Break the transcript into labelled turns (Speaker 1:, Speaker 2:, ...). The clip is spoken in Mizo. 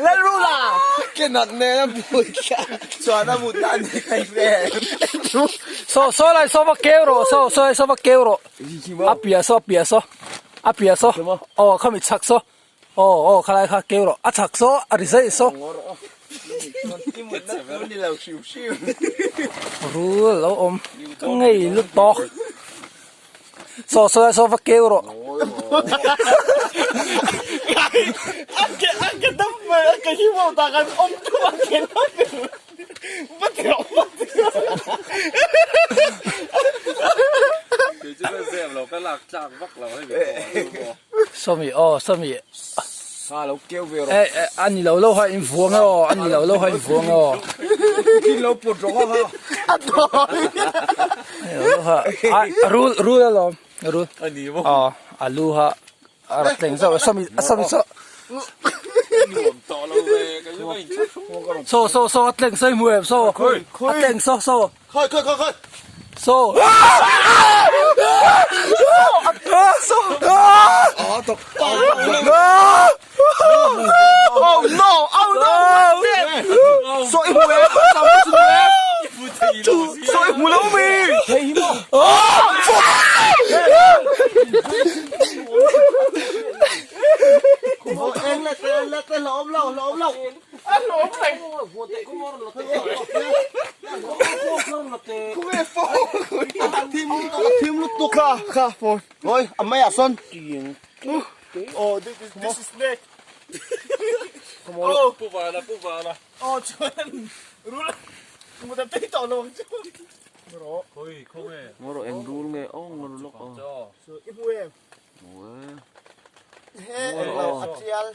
Speaker 1: Lalrula! Ke nat nen a bui kha chuan a mut dan hi ka hre em.
Speaker 2: Saw saw lai saw va keu rawh saw saw lai saw va keu rawh a piah saw a piah saw a piah saw aw khami chhak saw aw aw khalai kha keu rawh a chhak saw a ri zai saw rul lo awm ka ngei lut tawk Saw saw lai saw va keu rawh. Sawmi aw sawmi eh eh a ni lo lo ha in vuang e aw a ni lo lo ha in vuang e aw. Rul rul alawm rul aw a lu ha a rat tleng zauh a sawmi a sawmi saw saw saw saw a tleng sawi hmu em saw a tleng saw saw saw
Speaker 1: Oh no! Oh no! Saw i hmu em? Saw i hmu lo mi? Oh, this is this is snake. Oh,
Speaker 3: pu vana pu vana.
Speaker 1: Oh, chuan rul muta tei tawh lo ang chu.
Speaker 3: Ro. Khoi kho nge.
Speaker 4: Ngawr eng rul nge aw ngawr lawk aw.
Speaker 1: So i hmu em?
Speaker 4: Hmu e.
Speaker 1: He eng lo a tial.